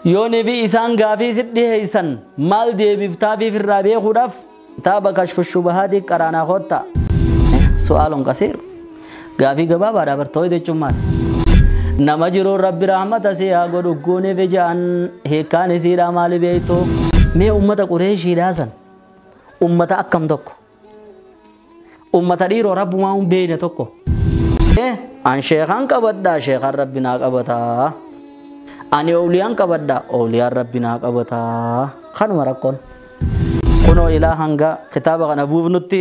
Yoonii fi isaan gaafii si dhiheessan maal deebiftaafiif irraa beekuudhaaf kitaaba Kashfu Shubahaati qaraanaa koottaa. Su'aaluun qasiir gaafii gabaabaadha bartooyi jechuun maali? Nama jiruun rabbi rahmata si haa godhu guuniif ijaan hiikkaan isiidhaa maali beektu? Mee ummata Qureeshiidhaa san ummata akkam tokko ummata dhiiroo rabbumaa hin beekne tokko. An sheekan qabadhaa sheekan rabbi naa qabataa. Ani ooliyaan qabadhaa ooliyaan rabbi naa qabataa. Kanuma rakkoon. Kunoo ilaa hanga kitaaba kana buufnutti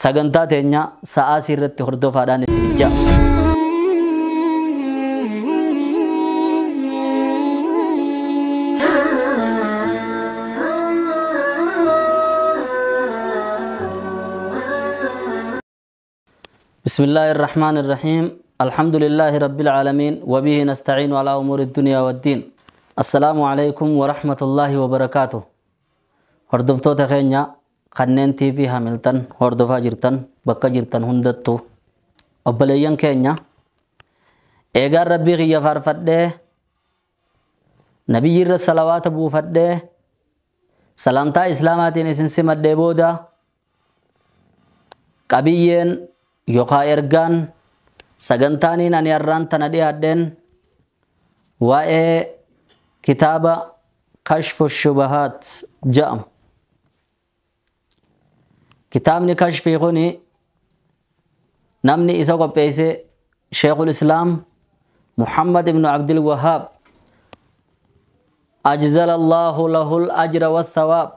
sagantaa teenya sa'aa irratti hordofaadhaan isin ija. بسم الله الرحمن الرحيم. الحمد لله رب العالمين وبه نستعين على أمور الدنيا والدين. السلام عليكم ورحمة الله وبركاته. هردفتو تخينيا خنين تي في هاملتن هردفا جرتن بكا جرتن هندتو أبليان كينيا إيغار ربي غيا فارفده نبي جر الصلوات بو فده سلامتا إسلاماتين إسن سمد بودا قبيين يوكا إرغان sagantaaniin ani har'aan tana dhiyaadheen waa'ee kitaaba Kashfu Shubahaat jedhamu. Kitaabni kashfii kuni namni isa qopheesse Sheekhul Islaam Muhammad ibn Abdul Wahhaab أجزل الله له الأجر والثواب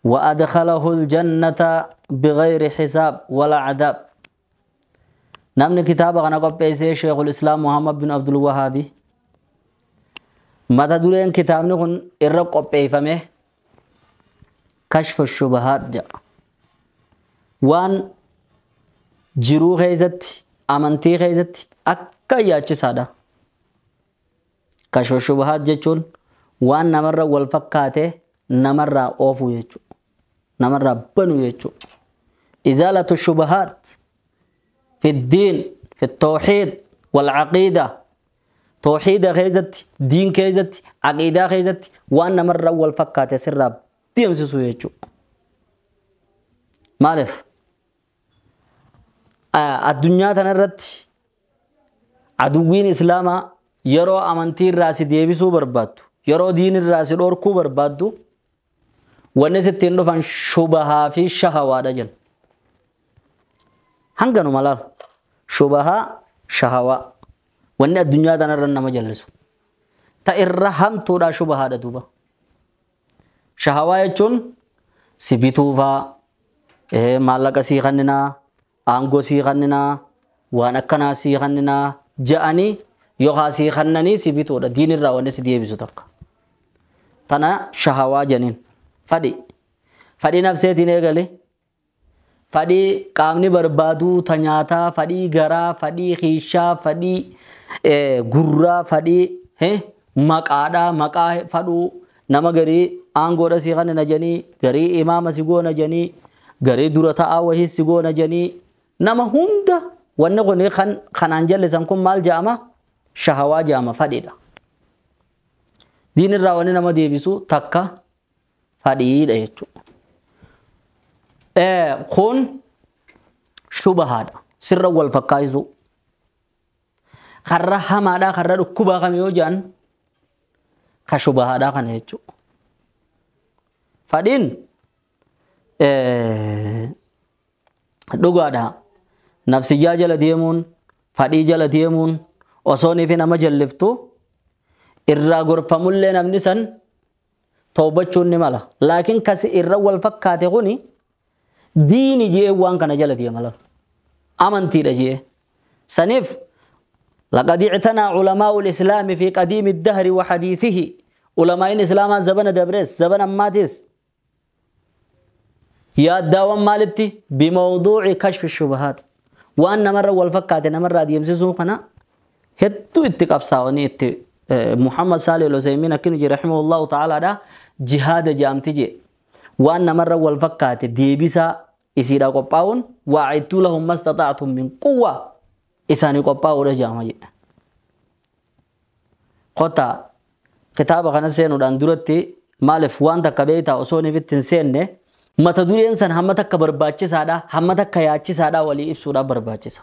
وأدخله الجنة بغير حساب ولا عذاب. Namni kitaaba kana qopheesse Sheekhul Islaam Muhammad bin Abdul Wahhaabi. Mata dureen kitaabni kun irra qopheeffame Kashfu Shubahaat jedha. Waan jiruu keessatti amantii keessatti akka yaachisaadha. Kashfu Shubahaat jechuun waan namarra wal fakkaate namarraa oofuu jechuudha. Namarraa banuu jechuudha. Izaalatu shubahaat في الدين في التوحيد والعقيدة. توحيد خيزت دين خيزت عقيدة خيزت وأن مرة والفكات سراب تيمسسو يجو مالف الدنيا تنرت عدوين إسلاما يرو أمانتي الرأس ديبسو بربادو يرو دين الرأس الأوركو بربادو ونستين لفن شبهة في الشهوات جل hanganu malal shubaha shahawa wanni addunyaa tanarra nama jallisu ta irra hamtuudha shubahaadha duuba. Shahawaa jechuun si bituufaa maallaqa sii kanninaa aangoo sii kanninaa waan akkanaa sii kanninaa ja'anii yookaan sii kannanii si bituudha diinirraa wanni si deebisu takka. Tana shahawaa janiin fadhi fadhii nafseetiin eegale fadhii qaamni barbaaduu ta nyaataa fadhii garaa fadhii hiishaa fadhii gurraa fadhii maqaadhaa maqaa fadhuu nama garii aangoodha sii kanna janii garii imaama si goona janii garii dura ta'aa wahii si goona janii nama hunda wanni kun kanaan jallisan kun maal jedhama shahawaa jedhama fadhiidha. Diinirraa wanni nama deebisu takka fadhiidha jechuudha. Kun shubahaadha sirra wal fakkaayisu karra hamaadhaa karra dhukkubaa kam yoo jedhan ka shubahaadhaa kana jechuudha. Fadhiin dhugaadha nafsiyyaa jala deemuun fadhii jala deemuun osoo fi nama jalliftu irraa gorfamullee namni san toobachuun ni mala. Laakiin kasi irra wal fakkaate kuni diini jee waan kana jala deema lal amantiidha jee saniif laqad i'tanaa culamaa'u lislaami fi qadiimi ddahri wa hadiithihi. Ulamaa'in islaamaa zabana dabrees zabana ammaatis yaaddaawwan maalitti bimawduuci kashfi shubahaat waan namarra wal fakkaate namarraa deemsisuu kana hedduu itti qabsaa'anii itti Muhammad Saalih Al-Usaymiin akkini jee rahimahullahu ta'aalaadha jihaada jedhamti jee waan namarra wal fakkaate deebisaa isiidha qophaa'uun waacidtuu lahum mastata'tum min quwwa isaanii qophaa'uudha jedhama jedha. Kottaa kitaaba kana seenuudhaan duratti maaliif waan takka beektaa osoo inni itti hin seenne mata dureen san hamma takka barbaachisaadha, hamma takka yaachisaadha walii ibsuudhaaf barbaachisa.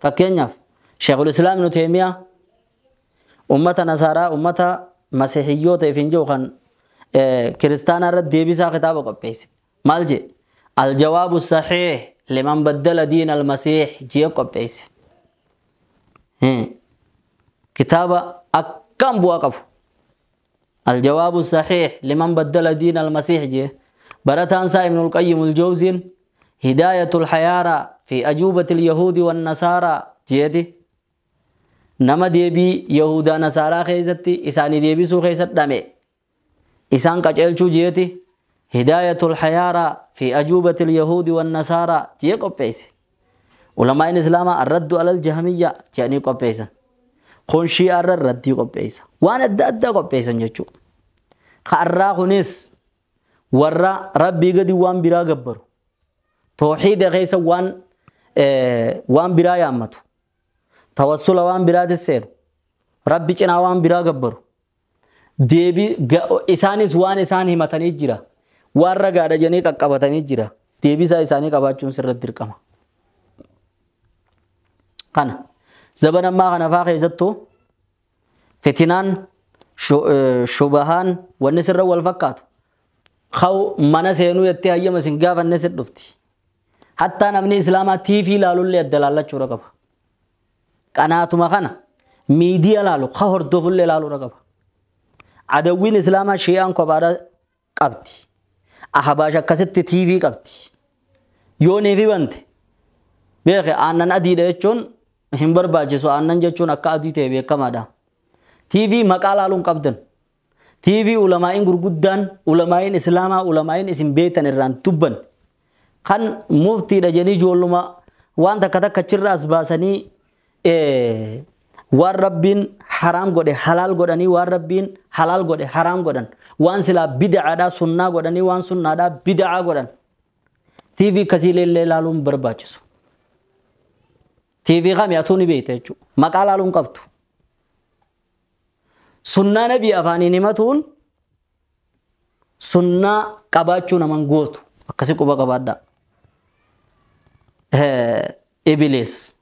Fakkeenyaaf Sheekhul Islaam Ibnu Teemiyaa ummata Nasaaraa, ummata Masiihiyyoota ifin jiru kan kiristaanaa irratti deebisaa kitaaba qopheesse. Maal jee? Aljawaabu saxiix liman baddala diin almasiix jee qopheesse. Kitaaba akkam bu'aa qabu. Aljawaabu saxiix liman baddala diin almasiix jee. Barataan isaa Ibnul Qayyim Aljawziin Hidaayatul Hayaaraa fi ajuubatil Yahuudi wan Nasaaraa jeeti. Nama deebii Yahudaa Nasaaraa keessatti isaanii deebisuu keessatti dhame isaan qaceelchuu jeeti. Hidaayatul Hayaaraa fi ajuubatil Yahuudi wan Nasaaraa jee qopheesse. Ulamaa'in Islaamaa arraddu alal Jahamiyyaa jedhanii qopheessan. Kun Shi'aa irra raddii qopheessa. Waan adda addaa qopheessan jechuudha. Har'aa kunis warra Rabbii gadi waan biraa gabbaru. Tooxiida keessa waan biraa yaammatu. Tawassula waan biraatti seenu. Rabbi cinaa waan biraa gabbaru. Deebii isaanis waan isaan himatanii jira. Waan ragaadha jedhanii qaqqabatanii jira. Deebisaa isaanii qabaachuun sirratti dirqama. Kana zaman ammaa kana faa keessattuu fitinaan shubahaan wanni sirra wal fakkaatu. Kaw mana seenuu jettee hayyama isin gaafanne sin dhufti. Hattaa namni Islaamaa TV ilaalullee adda laallachuudha qaba. Qanaatuma kana miidiyaa laalu ka hordofullee laaluudha qaba. Adawwiin Islaamaa Shi'aan kophaadha qabdi. Ahbaash akkasitti TV qabdi. Yoo niif bante beeke aannan adiidha jechuun hin barbaachisu. Aannan jechuun akka adii ta'e beekamaadha. TV maqaa laaluun qabdan. TV ulamaa'iin gurguddaan, ulamaa'iin Islaamaa, ulamaa'iin isin beektan irraan dubban. Kan muftiidha jedhanii ijoolluma waan takka takka achirra as baasanii waan Rabbiin haraam godhe halaal godhanii, waan Rabbiin halaal godhe haraam godhan, waan silaa bid'aadhaa sunnaa godhanii, waan sunnaadhaa bid'aa godhan. TV akkasii illee laaluun barbaachisu. TV kami atuu ni beekta jechuudha. Maqaa laaluun qabdu. Sunnaa nabii afaaniin himatuun sunnaa qabaachuu naman gootu. Akkasi quba qabaadhaa. Ibilis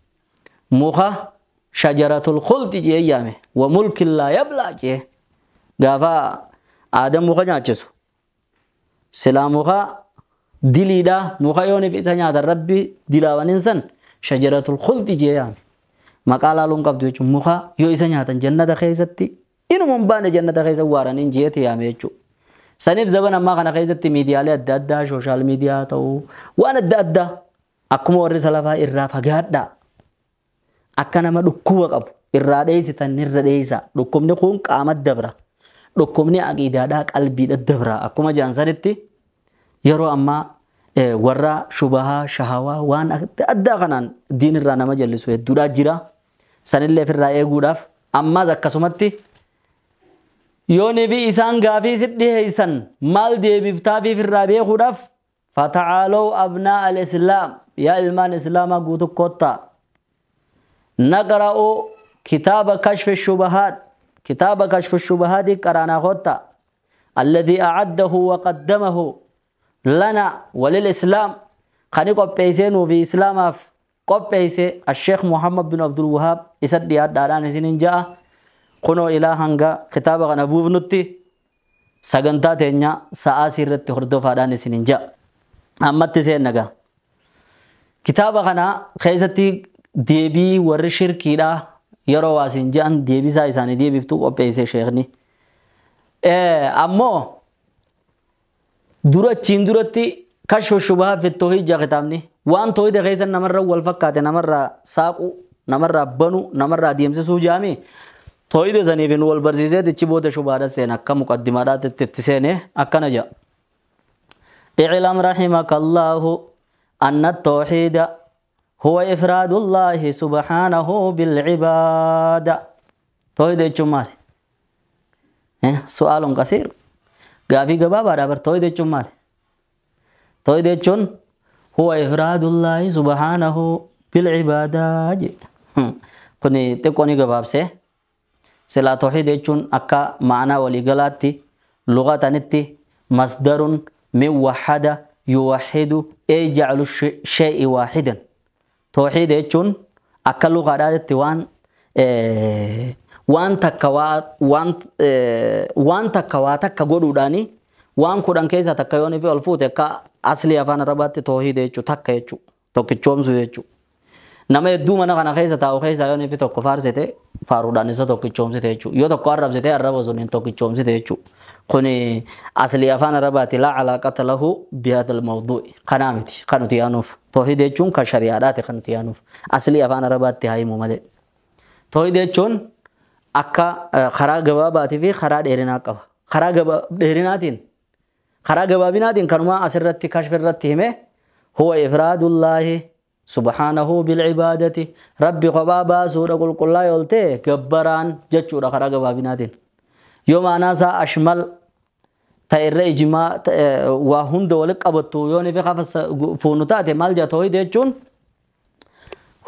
muka shajaratul khuldi jee yaame wa mulkin laa yablaa jee gaafa Aadam muka nyaachisu silaa muka diliidha muka yoon isa nyaatan Rabbi dilaawaniin san shajaratul khuldi jee yaame. Maqaa laaluun qabdu jechuun muka yoo isa nyaatan jannata keessatti inuma hin baane jannata keessa waaraniin jeeti yaame jechuudha. Saniif zaman ammaa kana keessatti miidiyaalee adda addaa sooshaal miidiyaa ta'uu waan adda addaa akkuma warri salafaa irraa fagaadhaa. Akka nama dhukkuba qabu irraa dheessitan irra dheessa. Dhukkubni kun qaama dabra. Dhukkubni aqiidaadhaa qalbiidha dabra. Akkuma jedhan sanitti yeroo ammaa warra shubahaa shahawaa waan adda addaa kanaan diin irraa nama jallisu hedduudhaa jira. Sanillee ofirraa eeguudhaaf ammaas akkasumatti yoonii fi isaan gaafii si dhiheessan maal deebiftaafiif irraa beekuudhaaf fata'aalow abnaa al-islaam yaa ilmaan islaamaa guutuu kottaa naqra'u kitaaba kashfi shubahaat kitaaba kashfi shubahaati qaraanaa kottaa alladhii a'addahu wa qaddamahu lana walil islaam kani qopheessee nuufi islaamaaf qopheesse asheekh Muhammad bin Abdul Wahaab isa dhiyaadhaadhaan isinin ja'a. Kunoo ilaa hanga kitaaba kana buufnutti sagantaa teenya sa'aa irratti hordofaadhaan isinin ja'a. Ammatti seennagaa. Kitaaba kana keessatti deebii warri shirkiidhaa yeroo waasiin ja'an deebisaa isaanii deebiftuu qopheesse sheekni. Ammoo dura achiin duratti kashfa shubahaa fi toohid jaa kitaabni. Waan toohida keessa namarra wal fakkaate namarraa saaqu, namarraa banu, namarraa deemsisuu jaami. Toohida saniif nu wal barsiisee tichi booda shubahaadha seena akka muqaddimaadhaatti itti seene akkana jedha. اعلم رحمك الله أن التوحيد هو إفراد الله سبحانه بالعبادة. توحيد الجمال سؤال قصير قافي قبابة دابر. توحيد الجمال توحيد الجن هو إفراد الله سبحانه بالعبادة. كني تكوني قباب سه Silaa tawhiid jechuun akka ma'anaa waliigalaatti lugatanitti masdarun min wahada yuwahhidu ay ja'alu shay'i waahidan. Tawhiid jechuun akka lugaadhaatti waan takka waan takka waa takka godhuudhaani waan 10 keessa takka yoon fi ol fuute akka asli afaan Arabaatti tawhiid jechuu takka jechuu tokkichoomsuu jechuu. Nama hedduu mana kana keessa taa'u keessa yoon fi tokko faarsite faaruudhaan isa tokkichoomsite jechuu. Yoo tokko arrabsite arraba sun hin tokkichoomsite jechuu. Kuni asli afaan Arabaatti laa alaaqata lahu bihadhal mawduu'i. Kanaa miti kan nuti yaanuuf. Tawhiid jechuun kan shari'aadhaati kan nuti yaanuuf. Asli afaan Arabaatti haa himu malee. Tawhiid jechuun akka karaa gabaabaatii fi karaa dheerinaa qaba. Karaa dheerinaatiin karaa gabaabinaatiin kanuma asirratti kashfirratti hime huwa ifraadullaahi subhaanahu bilcibaadati rabbi kophaa baasuudha qulqullaa yooltee gabbaraan jechuudha karaa gabaabinaatiin. Yoo ma'anaa isaa ashmal ta'e irra ijmaa waa hunda walitti qabattu yoo ni fi fuunu taate maal jedha tawhiid jechuun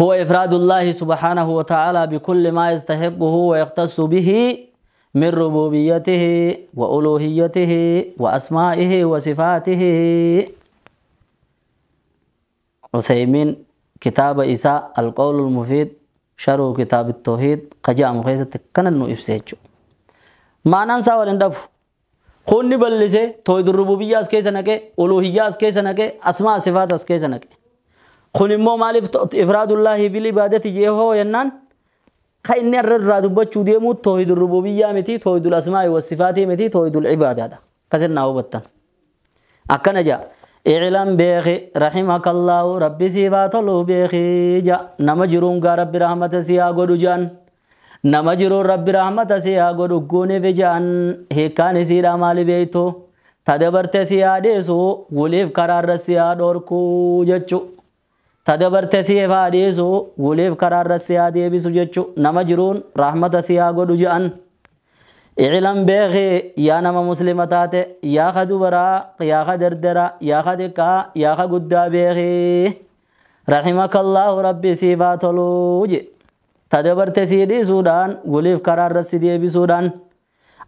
هو إفراد الله سبحانه وتعالى بكل ما يستحقه ويختص به من ربوبيته وألوهيته وأسمائه وصفاته. عثيمين كتاب إساء القول المفيد شرح كتاب التوحيد قجاء مخيسة كان إبسيتشو معنى ساوى لندفو خوني بلسي توحيد الربوبية أسكيسة نكي ألوهية أسكيسة نكي أسماء صفات أسكيسة نكي. خوني مو مالف إفراد الله بالعبادة جيهو ينان خيني الرد دبچو ديمو توحيد الربوبية متي توحيد الأسماء والصفات متي توحيد العبادة كسرنا وبتن أكنجا اعلم بيخي رحمك الله ربي صفات له بيخي جا نمجرون ربي رحمة سيا غدو جان نمجرون ربي رحمة سيا غدو غوني في جان هيكان سيرا مالي بيتو تدبرت سيا ديسو وليف قرار سيا دوركو جچو تدبرت سيا فاديسو وليف قرار سيا ديبسو جچو نمجرون رحمة سيا غدو جان اعلم بيخي يا نما مسلمتات يا خدبرا يا خدردرا يا خدكا يا خقدا بيخي رحمك الله ربي صفات لوج تدبرت سيدي سودان وليف قرار سيدي بسودان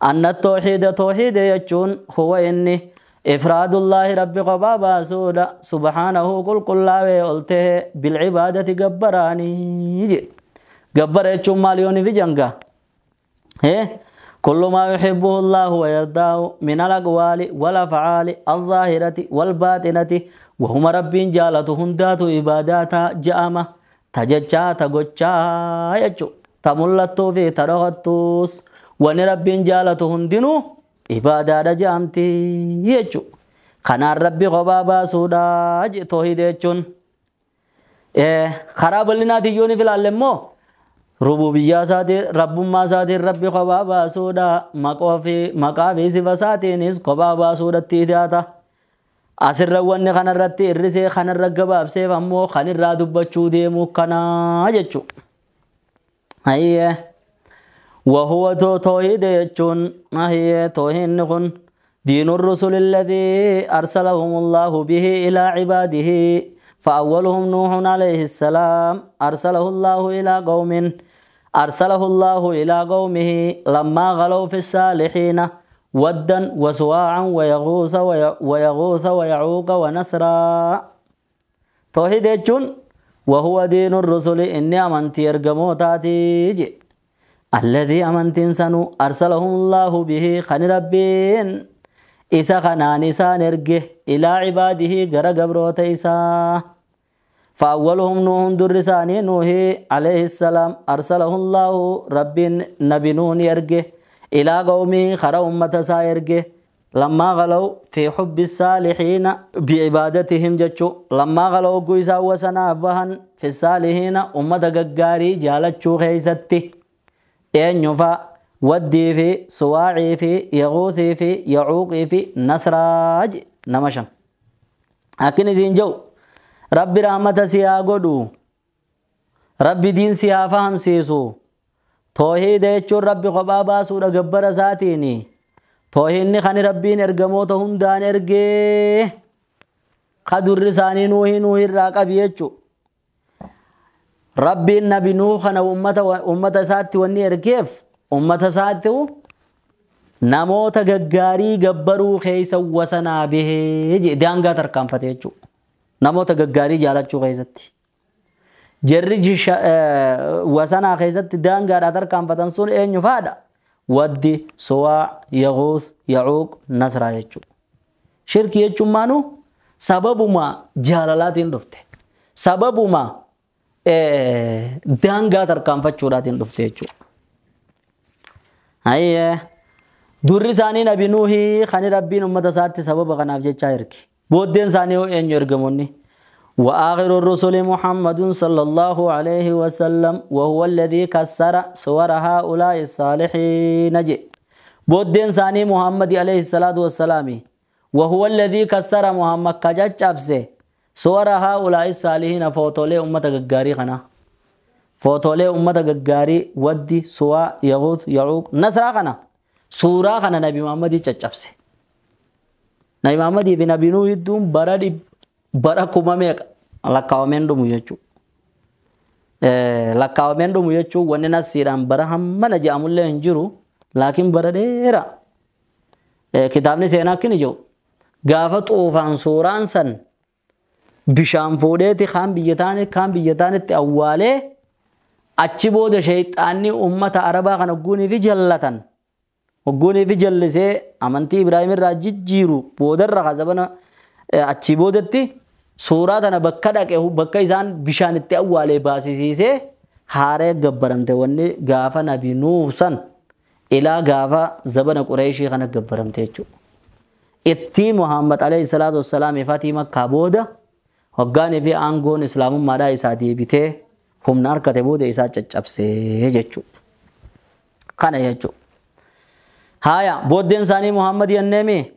أن التوحيد توحيد يجون هو إني إفراد الله ربي قبابا سودا سبحانه قل قل لا قلته بالعبادة جبراني جبر يجون ماليوني في جنگا كل ما يحبه الله ويرضاه من الأقوال والأفعال الظاهرة والباطنة وهم رب جالتهم ذات عباداتا جامة تججا تغچا يجو تملتو في ترغتوس ونرب جالتهم دينو عبادة جامتي يجو خنا ربي غبابا سودا توحيد يجون خراب لنا تيوني في العالم ربوبية ساتي رب ما ساتي ربي قبابا سودا مقافي صفة ساتي نس قبابا سودا تيداتا أسر وان خن الرتي الرسي خن الرقباب سيف أمو خن الرادب بچو ديمو كنا جچو هيا وهو توحيد يجون هيا توحيد نخن دين الرسل الذي أرسلهم الله به إلى عباده فأولهم نوح عليه السلام أرسله الله إلى قوم أرسله الله إلى قومه لما غلوا في الصالحين ودا وسواعا ويغوث ويغوث ويعوق ونسرا توحيد يجون وهو دين الرسل إني أمنت يرجموتاتي الذي أمنت إنسان أرسلهم الله به خن ربين إسا خنان إسا نرجه إلى عباده غر قبروت إسا فأولهم نوح درساني نوح عليه السلام أرسله الله رب نبي نوح يرجه إلى قومه خر أمة سا يرجه لما غلوا في حب الصالحين بعبادتهم جتشو لما غلوا قيسا وسنا بهن في الصالحين أمة ققاري جالتشو خيستي إن يفا ودي في سواعي في يغوثي في يعوقي في نسراج نمشن أكن زين جو ربي رحمة سيا قدو ربي دين سيا فهم سيسو توحيد يچو ربي قبابا سورة گبر ساتيني توحيد خاني ربي نرگمو تهم دان ارگه خدر رساني نوحي نوحي راقب يچو ربي النبي نوح أمة ساتي وني ارگيف Ummata isaatu namoota gaggaarii gabbaruu keessa wasanaa bahee jedhe daangaa tarkaanfate jechuudha. Namoota gaggaarii jaalachuu keessatti. Jarri wasanaa keessatti daangaadhaa tarkaanfatan sun eenyu faadha? Waddi, Suwaa, Yaquus, Yacuuq, Nasraa jechuudha. Shirkii jechuun maanuu sababuma jaalalaatiin dhufte. Sababuma daangaa tarkaanfachuudhaatiin dhufte jechuudha. Hayyee durri isaanii Nabi Nuuhii kan Rabbiin uummata isaatti sababa kanaaf jechaa erge. Booddeen isaanii hoo eenyu ergamoonni? وآخر الرسل محمد صلى الله عليه وسلم وهو الذي كسر صور هؤلاء الصالحين جي. بودين ثاني محمد عليه الصلاة والسلام وهو الذي كسر محمد كجاجبسه صور هؤلاء الصالحين فوتولي أمة غاري خنا فوتولي أمة غاري ودي سوا يغوث يعوق نصر خنا سورة خنا نبي محمد جاجبسه. نبي محمد في نبي نوح دوم برادي bara kuma meeqa lakkaawameen dhumu jechuudha. Lakkaawameen dhumu jechuun wanni nasiidhaan bara hammana je'amullee hin jiru laakiin bara dheeraa. Kitaabni seenaa akkini jedhu gaafa xuufaan suuraan san bishaan fuudheeti kaan biyya taane kaan biyya taanetti awwaalee achi booda sheexaanni uummata Arabaa kana hogguunii fi jallatan hogguunii fi jallisee amantii Ibraahim irraa jijjiiru boodarra kasabana achi boodatti suuraa tana bakka dhaqe bakka isaan bishaan itti awwaalee baasisiisee haaree gabbaramte wanni gaafa Nabi Nuuh san ilaa gaafa zabana Qureeshii kana gabbaramte jechuudha. Itti Muhammad alayhi salaatu wassalaam ifatii Makkaa booda hoggaanii fi aangoon islaamummaadhaa isaa deebitee humna harkate booda isaa caccabsee jechuudha. Kana jechuudha. Haaya booddeen isaanii Muhammad yenneemi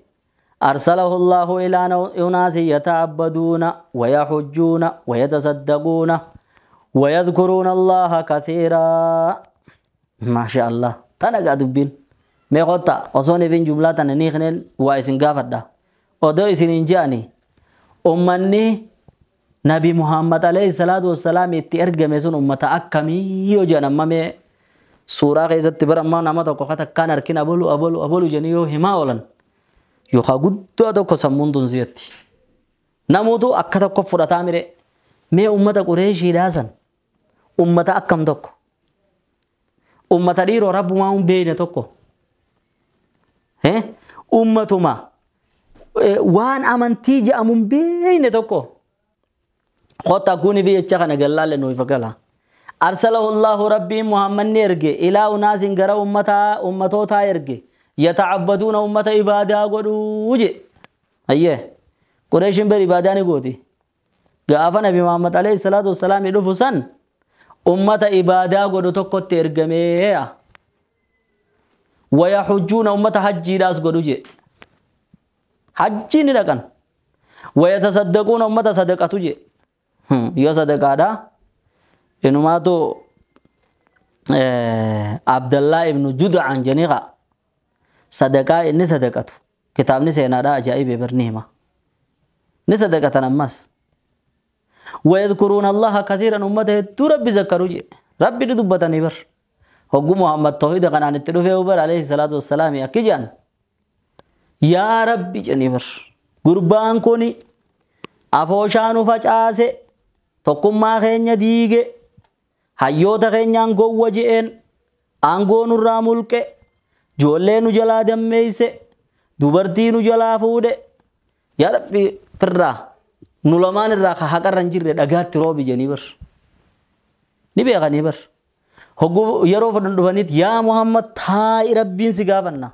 أرسله الله إلى أناس يتعبدون ويحجون ويتصدقون ويذكرون الله كثيرا. ما شاء الله. تنا قادبين. ما قطع أصوني فين جملة نيخنين وإسن قافدا. ودو إسن إنجاني. أمني نبي محمد عليه الصلاة والسلام يتأرجم يسون أمة أكمي يوجنا مامي سورة غيزت برا ما نمط وقت كان أركين أبولو أبولو أبولو جنيو هماولا. Yookaan guddaa tokko sammuun tun si'atti. Namoota akka tokko fudhataa mire mee uummata Qureeshiidhaa san uummata akkam tokko uummata dhiiroo rabbumaa hin beekne tokko uummatuma waan amantii jedhamu hin beekne tokko kottaa kuni fi jecha kana gallaalle nuuf gala. Arsalahu Allahu Rabbiin Muhammad ni erge ilaa unaasin gara ummatootaa erge. يتعبدون أمة إبادة قدوجي أيه قريش بر إبادة نقولي قافنا نبي محمد عليه الصلاة والسلام يدفسن أمة إبادة قدو تقط ترجمة ويحجون أمة حج راس قدوجي حج نلقن ويتصدقون أمة صدقة تجي يا صدقة هذا إنه ما تو عبد الله ابن جدعان جنيغا صدقة إني صدقته كتابني سينارا أجائب برنيهما نصدقة نمس ويذكرون الله كثيرا أمته ربي ذكروا ربي ندبتني بر هو محمد توحيد كان عن التلوفة بر عليه الصلاة والسلام يا كيجان يا ربي جني بر قربان كوني أفوشانو فجأسه تقوم ما خينيا ديجي هيوتا خينيا أنقو وجئن أنقو نراملك Ijoollee nu jalaa dammeeyse dubartii nu jalaa fuudhe yaa Rabbi firraa nu lamaan irraa ka haqarra hin jirre dhagaatti roobi jedhanii bar ni beekanii bar hogguu yeroo fudhan dhufaniit yaa Muhammad taa'i Rabbiin si gaafanna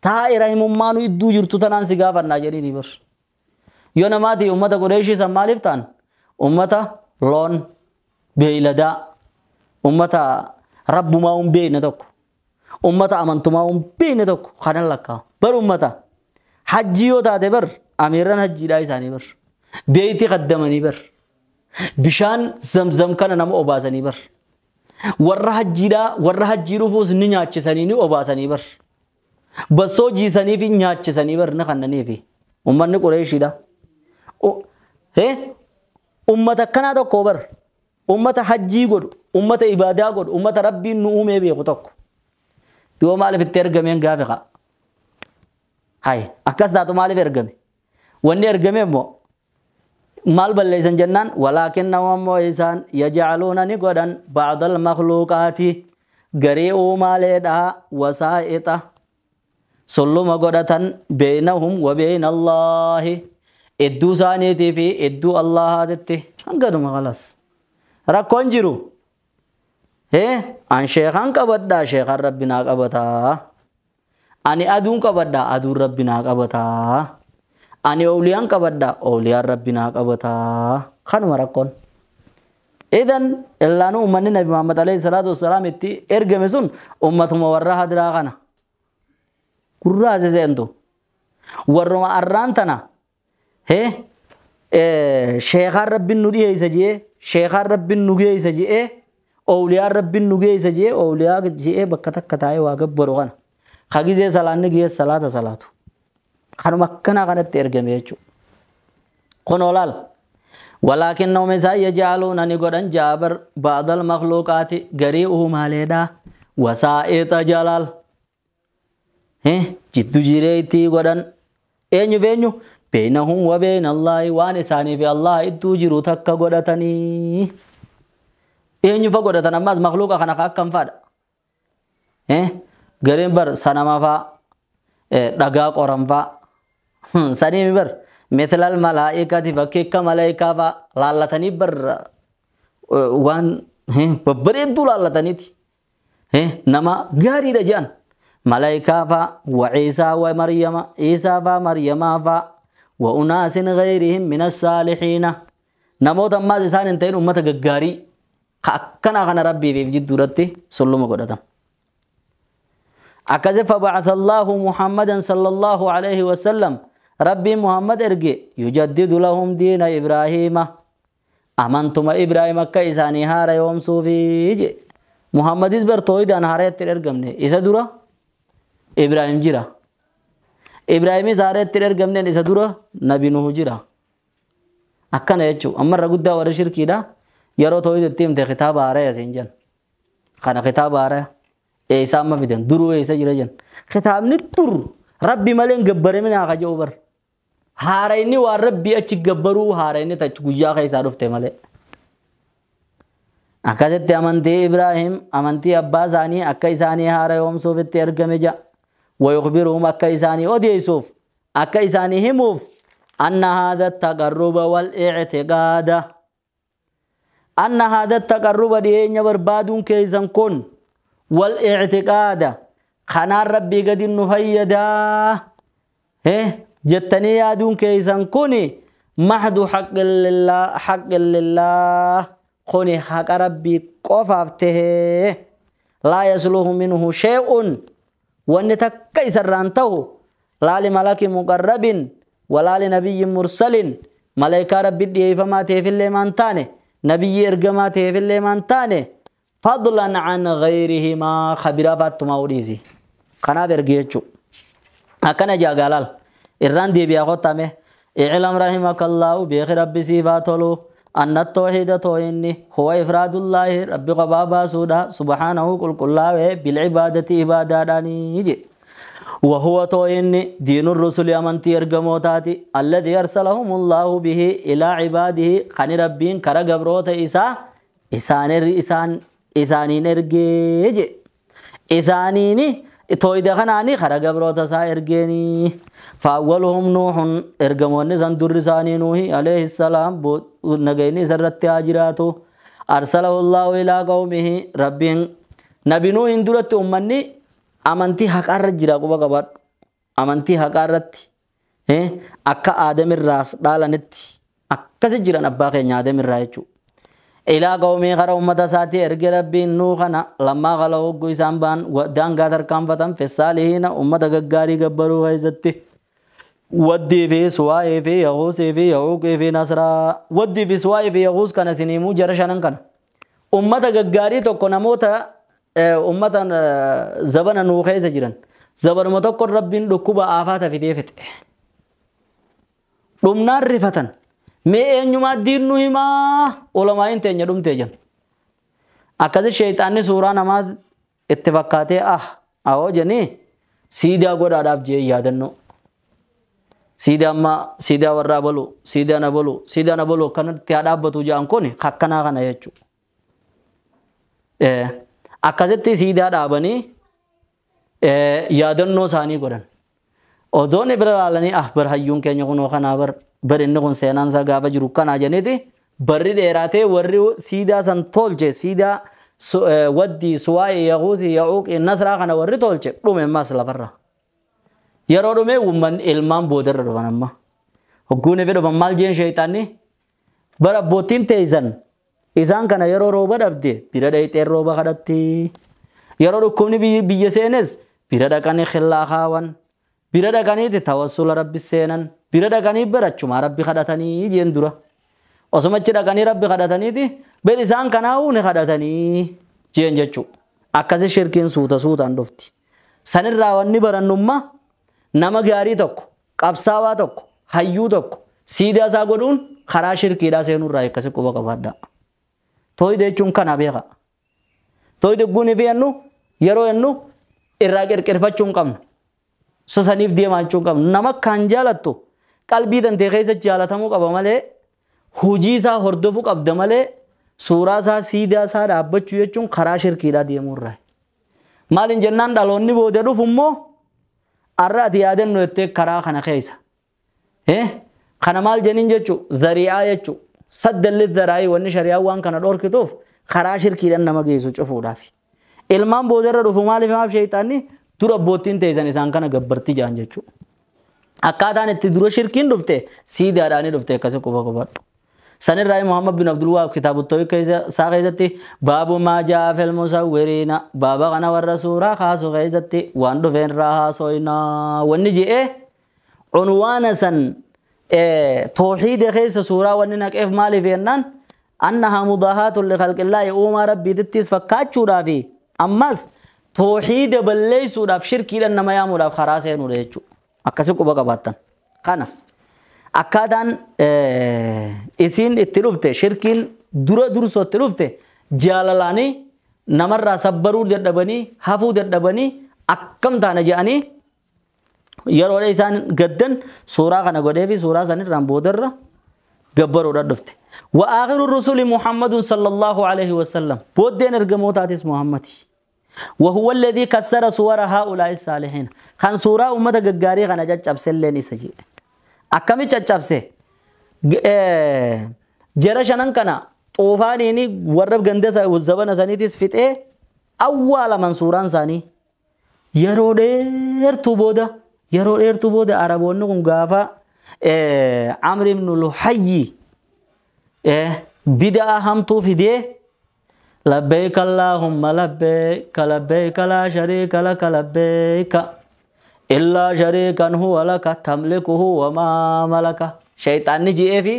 taa'i rahimummaa nu idduu jirtu tanaan si gaafanna jedhanii bar yoo namaati ummata Qureeshii san maaliif ta'an ummata loon beeyladaa ummata rabbumaa hin beekne tokko ummata amantumaa hin beekne tokko kanan lakkaa'u bar ummata hajji yoo taate bar amiirran hajjiidhaa isaanii bar beeyti qaddamanii bar bishaan zamzam kana nama obaasanii bar warra hajjiidhaa warra hajjii dhufuus ni nyaachisanii ni obaasanii bar bassoo jiisanii fi nyaachisanii bar ni kannanii fi ummanni Qureeshiidha. Ummata akkanaa tokko bar ummata hajjii godhu ummata ibaadaa godhu ummata Rabbiin nu uumee beeku tokko. Duuba maaliif itti ergameen gaafi qa? Hay akkas taatu maaliif ergame? Wanni ergame immoo maal balleeysan jennaan walaakinnahum ammoo isaan yajcaluuna ni godhan bacda almakluuqaati garii uumaaleedhaa wasaa'ixa sulluma godhatan beeynahum wa beyna allaahi idduu isaaniitii fi idduu allahaatitti hanganuma kalas rakkoon jiru an sheekan qabadhaa sheekan rabbi naa qabataa ani aduun qabadhaa aduun rabbi naa qabataa ani awliyaan qabadhaa awliyaan rabbi naa qabataa kanuma rakkoon idan illaanuu ummanni nabi Muhammad alayhi salaatu wassalaam itti ergame sun ummatuma warra hadiraa kana gurraa seseentu warruma arraan tana sheekaan rabbiin nu dhiyeeysa jee sheekaan rabbiin nu geeysa jee awliyaan rabbiin nu geeysa jee awliyaa jee bakka takka taa'ee waa gabbaru kana kagizee salaanni giyee salaata salaatu kanuma akkanaa kanatti ergame jechuudha. Kun olaal walaakinnahum isaan yajcaluuna ni godhan jaabar ba'dal makhluuqaati garii uumaaleedhaa wasaa'ixa jalaal jiddu jireeytii godhan eenyu eenyu beeynahum wa beyna allaahi waan isaanii fi allah idduu jiru takka godhatanii eenyu fa godhatan ammaas makhluuqa kana ka akkam faadha gariin bar sanama faa dhagaa qoran faa saniimi bar mithlal malaa'ikati fakkii akka malaa'ikaa faa laallatanii bar waan babbareedduu laallataniiti nama gaariidha jedhan malaa'ikaa faa wa ciisaa wa maryama ciisaa faa maryamaa faa wa unaasin gayrihim min assaalihiina namoota ammaas isaan hin ta'in ummata gaggaarii ka akkanaa kana rabbiif jidduudhatti sulluma godhatan. Akkasi fabacatha Allaahu Muhammadan sallallahu alayhi wasallam rabbii Muhammad erge yujaddidu lahum diina Ibraahiima amantuma Ibraahim akka isaanii haara yoomsuufi je Muhammadis bar tooyidaan haareetti hin ergamne isa dura Ibraahim jira Ibraahimis haareetti hin ergamneen isa dura Nabi Nuhu jira akkana jechuu ammarra guddaa warra shirkiidha yeroo tooyiditti himte kitaaba haaraya siin jen kana kitaaba haaraya eessa amma fidan duruu eessa jira jen kitaabni dur rabbi malee hin gabbaramin haa kaja'u bar haara inni waan rabbii achi gabbaruu haara inni tachi guyyaa keessaa dhufte malee. Akkasitti amantii Ibraahim amantii abbaa isaanii akka isaanii haara yoomsuuf itti ergame ja'a. ويخبرهم akka isaanii odeessuuf akka isaanii himuuf anna haadha taqarruba wal i'tiqaada anna haadha taqarruba dhiyeenya barbaaduun keessan kun wal i'tiqaada kanaan rabbii gadi nu fayyadaa jettanii yaaduun keessan kuni maxdu haqqin lillah kuni haqa rabbii qofaaf tahee laa yasluhu minhu shay'un wanni takka isarraan tahu laa limalaki muqarrabin walaa linabiyyin mursalin malaayikaa rabbi dhiyeeffamaa ta'eefillee maan taane nabiyyi ergamaa ta'eefillee maan taane fadlan an gayrihimaa kabiraa faattumaa udhiisi kanaaf erge jechuu akkana jaagaalaal irraan deebi'aa qottame iclam rahimakallaahu beeki rabbi siifaa tolu أن التوحيد تويني هو إفراد الله ربي قبابا سودا سبحانه قل قل بالعبادة عبادة داني وهو تويني دين الرسل أمنتي إرقموتاتي الذي أرسلهم الله به إلى عباده خني ربين كرا قبروت إسا إسان إسان إسانين إرقيج إسانيني تويد خناني خرا قبروت إسا إرقيني فأولهم نوح إرقموني سندر ساني نوحي عليه السلام نغيني سرت آجراتو أرسله الله إلى قومه ربين نبي نوح درت أمني amantii haqaarra jira quba qabaadhu amantii haqaarratti akka aadamirraas dhaalanitti akkasi jiran abbaa keenya aadamirraa jechuudha. Ilaa qawmii kara uummata isaatii erge rabbiin nuu kana lammaa qala hogguu isaan ba'an daangaa tarkaanfatan fessaalihiina uummata gaggaarii gabbaruu keessatti. Waddii fi suwaa'ii fi yaquusii fi yaquuqii fi nasraa waddii fi suwaa'ii fi yaquus kana isiniimuu jara shanan kana. Uummata gaggaarii tokko namoota ummatan zabana nuu keessa jiran zabanuma tokko rabbiin dhukkuba aafaata fidee fixe dhumnaan rifatan mee eenyumaa diinnu himaa ulamaa'iin teenya dhumtee jiran akkasi sheeyxaanni suuraa namaa itti fakkaatee ah Awoo jennee siidaa godhaadhaaf jee yaadannoo. Siidaa amma siidaa warraa balu siidaa na balu siidaa na balu akkanatti haa dhaabbatu jedhan kun akkanaa kana jechuudha. Akkasitti siidaa dhaabanii yaadannoo isaanii godhan. Odoonni bira ilaalanii ah bar hayyuun keenya kunoo kanaa bar bar inni kun seenaan isaa gaafa jiru kanaa jenneeti barri dheeraatee warri siidaa san tolche siidaa waddii suwaa'ii yaquutii yaquuqii nasraa kana warri tolche dhume ammas lafarra. Yeroo dhume uummanni ilmaan boodarra dhufan amma. Hogguun fi dhufan maal jeen sheeyxaanni bara abbootiin teessan isaan kana yeroo rooba dhabde bira dhayxeen rooba kadhatti. Yeroo dhukkubni biyya seenes bira dhaqanii khillaa kaawan. Bira dhaqaniiti tawassula rabbi seenan. Bira dhaqanii barachumaa rabbi kadhatanii jeen dura. Osuma achi dhaqanii rabbi kadhataniiti ber isaan kanaa'uu ni kadhatanii jeen jechuudha. Akkasi shirkiin suuta suutaan dhufti. Sanirraa wanni barannummaa nama gaarii tokko, qabsaawaa tokko, hayyuu tokko siidaa isaa godhuun karaa shirkiidhaa seenurraa akkasi quba qabaadha. Tooyida jechuun kana beeka. Tooyida guunii fi jennu yeroo jennu irraa qirqirfachuu hin qabnu. Sasaniif deemaa jechuu hin qabnu. Nama kan jaalattu qalbii tantee keessa jaalatamuu qaba malee hojii isaa hordofuu qabda malee suuraa isaa siidaa isaa dhaabbachuu jechuun karaa shirkiidhaa deemuurraa. Maaliin jennaan dhaloonni booda dhufu immoo arra ati yaadannu jettee karaa kana keessa. Kana maal jenniin jechuu zari'aa jechuu saddalli zaraa'ii wanni shari'aa waan kana dhorkituuf karaa shirkiidhaan nama geessu cufuudhaaf. Ilmaan boodarra dhufu maaliif maaf sheeyxaanni dura abbootiin teessan isaan kana gabbarti jaan jechuu. Akkaataan itti dura shirkiin dhufte siidaadhaanii dhufte akkasi quba qabadhu. Sanirraa Muhammad bin Abdul Wahab kitaaba Tawhiid isaa keessatti baabu maa jaa fil musawwiriina baaba kana warra suuraa kaasu keessatti waan dhufeen irraa haasoinaa wanni je'ee cunwaana san tawhiida keessa suuraa wanni naqeef maaliif jennaan annahaa mudaahaatun likhalqillaahi uumaa rabbiitittis fakkaachuudhaafi ammas tawhiida balleessuudhaaf shirkiidhaan nama yaamuudhaaf karaa seenuudha jechuudha. Akkasi quba qabaattan. Kana akkaataan isiin itti dhufte shirkiin dura dursoo itti dhufte jaalalaanii namarraa sabbaruu dadhabanii hafuu dadhabanii akkam taana jedhanii yeroo isaan gaddan suuraa kana godhee fi suuraa sanirraan boodarra gabbaruudha dhufte. Wa aakhiru rusuli Muhammadun sallallahu alaihi wasallam booddeen ergamootaatis Muhammadi. وهو الذي كسر صور هؤلاء الصالحين خان سورة أمة غاري خان جچبسه لين إسجي أكمي جچبسه جرى شنن كنا طوفانيني ورب غندس وزبنا سنيتس فيته أول من سوران ساني يرو ديرتو بودا يرو ديرتو بودا عربون كون غافا عمرو بن لحي بدأ هم تو فيده لبيك اللهم لبيك لبيك لا شريك لك لبيك إلا شريكا هو لك تملكه وما ملك شيطان نجي في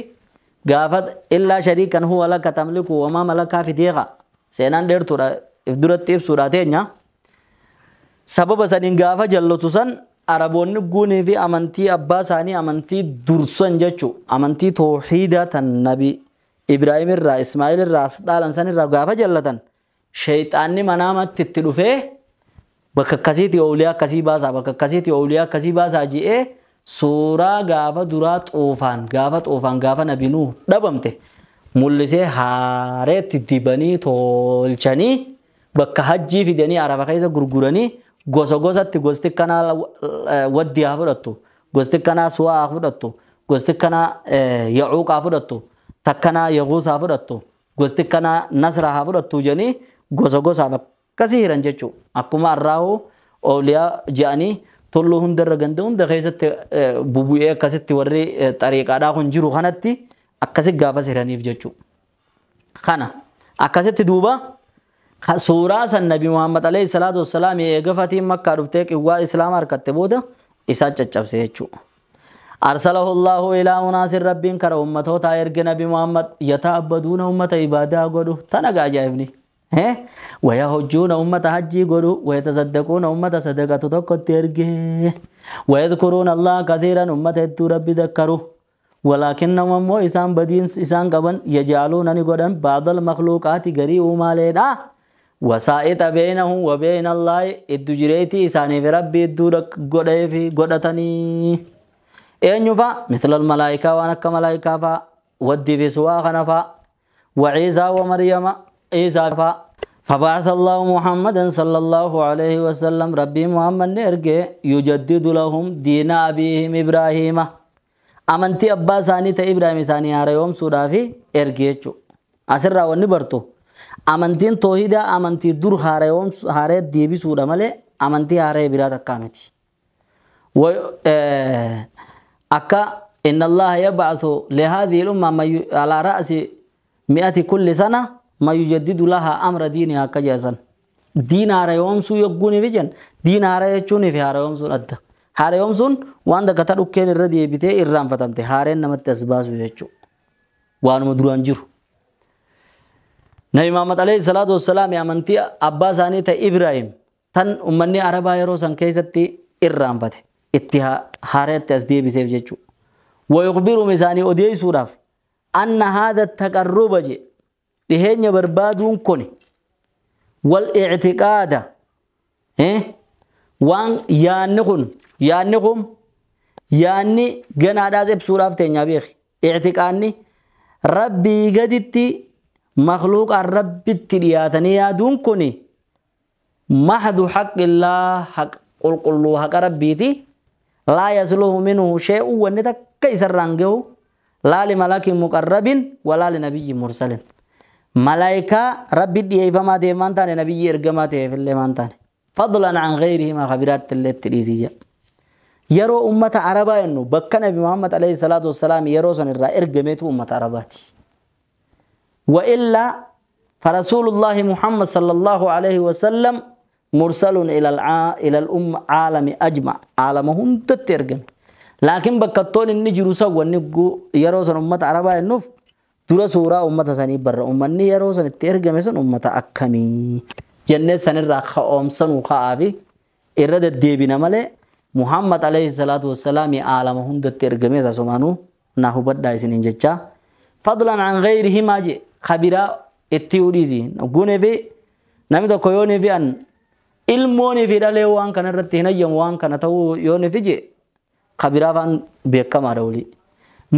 غافت إلا شريكا هو لك تملكه وما ملك في ديغا سينان دير تورا افدرت تيب سوراتين سبب سنين غافة جلتو سن عربون قوني في أمنتي أباساني أمنتي درسن جچو أمنتي توحيدة النبي إبراهيم الرا إسماعيل الرا دالان سن الرا غافة جلتن شيطاني منامت تتلفه bakka akkasiitti ooliyaa akkasii baasaa bakka akkasiitti ooliyaa akkasii baasaa je'ee suuraa gaafa duraa xoofaan gaafa xoofaan gaafa nabi Nuuh dhabamte mul'isee haareetti dibanii tolchanii bakka hajjii fidanii Arafa keessa gurguranii gosa gosatti gosti kanaa waddii haa fudhattu gosti kanaa suwaa haa fudhattu gosti kanaa yacuuq haa fudhattu takkanaa yaquus haa fudhattu gosti kanaa nasra haa fudhattu jedhanii gosa gosaaf akkasii hiran jechuudha. Akkuma arraa'u ooliyaa je'anii tulluu hundarra ganda hunda keessatti bubu'ee akkasitti warri xariiqaadhaa kun jiru kanatti akkasi gaafas hiraniif jechuudha. Kana akkasitti duuba suuraa san Nabi Muhammad alayhi salaatu wassalaam eega fatiin Makkaa dhuftee qiwwaa Islaama harkatte booda isaa caccabse jechuudha. أرسله الله إلى أناس ربين كر أمته تايرج نبي محمد يتعبدون أمة عبادة قدو تنقى جايبني ويهجون أمة حجي قدو ويتصدقون أمة صدقة تقترجه ويذكرون الله كثيرا أمة رب ذكروا ولكنهم مو إسان بدين إسان قبن يجعلون نقدن بعض المخلوقات غري ومالنا Wasaa'ita beeynahu wa beeyna Allaahi iddu jireetii isaaniif rabbi idduu godheefi godhatanii. Eenyu fa'a? Mithla malaayikaa waan akka malaayikaa fa'a. Waddii fi suwaa kana fa'a. Wa Ciisaa wa Maryama Ciisaa fa'a. فبعث الله محمدا صلى الله عليه وسلم ربي محمد نرجع يجدد لهم دين أبيهم إبراهيم أمنتي أبا ساني تا إبراهيم ساني هذا يوم سودافي إرجعتشو أسرع وني برتو أمنتين توحيدا أمنتي دور هذا يوم هذا ديبي سودا ماله أمنتي هذا براد كامتي و أكا إن الله يبعث لهذه الأمة على رأس 100 كل سنة ما يجدد لها أمر دينها كجازا دين هذا يوم سو يقوني بيجن دين هذا يجوني في هذا يوم سو أدى هذا يوم سون وان دكتور أكين الردي بيته إرام فتمته هذا نمت تسباس ويجو وان مدران جرو نبي محمد عليه الصلاة والسلام يا منتي أبا ساني تا إبراهيم تن أمني عربا يروسن كيستي إرام فته اتها هذا تسدي بسيف جيجو ويخبر مساني أدي سوراف أن هذا التقرب جي dhiheenya barbaaduun kuni wal i'tiqaada waan yaanni kun yaanni ganaadhaas ibsuudhaaf teenyaa beeki i'tiqaanni rabbii gaditti makhluuqaan rabbitti dhiyaatanii yaaduun kuni mahdu haqqillaa haq qulqulluu haqa rabbiiti laa yasluhu minhu shay'un wanni takka isarraan gahu laa limalakin muqarrabin walaa linabiyyin mursalin ملائكة ربي دي فما تي مان تاني نبي إرجما تي في اللي مان تاني فضلا عن غيرهما خبرات اللي تريزية يرو أمة عربة إنه بك نبي محمد عليه الصلاة والسلام يرو سن الرا إرجمته أمة عرباتي وإلا فرسول الله محمد صلى الله عليه وسلم مرسل إلى الأم عالم أجمع عالمهم تترجم لكن بكتون النجر سوى النجو يرو سن أمة عربة إنه dura suuraa ummata sanii barra ummanni yeroo san itti ergame sun ummata akkamii jennee sanirraa ka'oomsanuu ka'aa fi irra deddeebina malee Muhammad alayhi salaatu wassalaam aalama hundatti ergame asumaanuu na hubadhaa isiniin jechaa fadlan an gayrihimaa je kabiraa itti udhiisi gunee fi namni tokko yoonii fi an ilmoonii fi dhalee waan kana irratti hin ayyamu waan kana ta'uu yoonii fi je kabiraa faan beekamaadha olii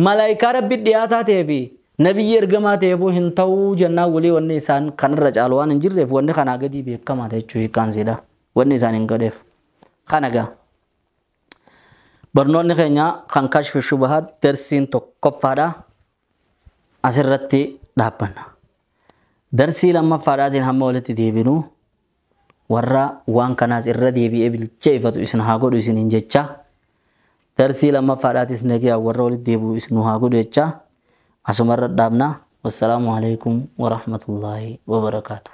malaayikaa rabbi dhiyaataa ta'ee fi نبي إرجما تيبو هنتو جنة ولي والنسان كان الرجال وان نجرف وان خنا قدي بكما ده شوي كان زيدا والنسان إنقدف خنا جا برنون نخينا خان كشف الشبهات درسين تكفارا أسرتي دابنا درسي لما فرادين هم ولتي ديبنو ورا وان كناس الردي بي إبل شايفة إسنها قدو إسن إنجتشا درسي لما فرادين نجيا ورا ولتي ديبو إسنها قدو إتشا أسمر الدابنا والسلام عليكم ورحمة الله وبركاته.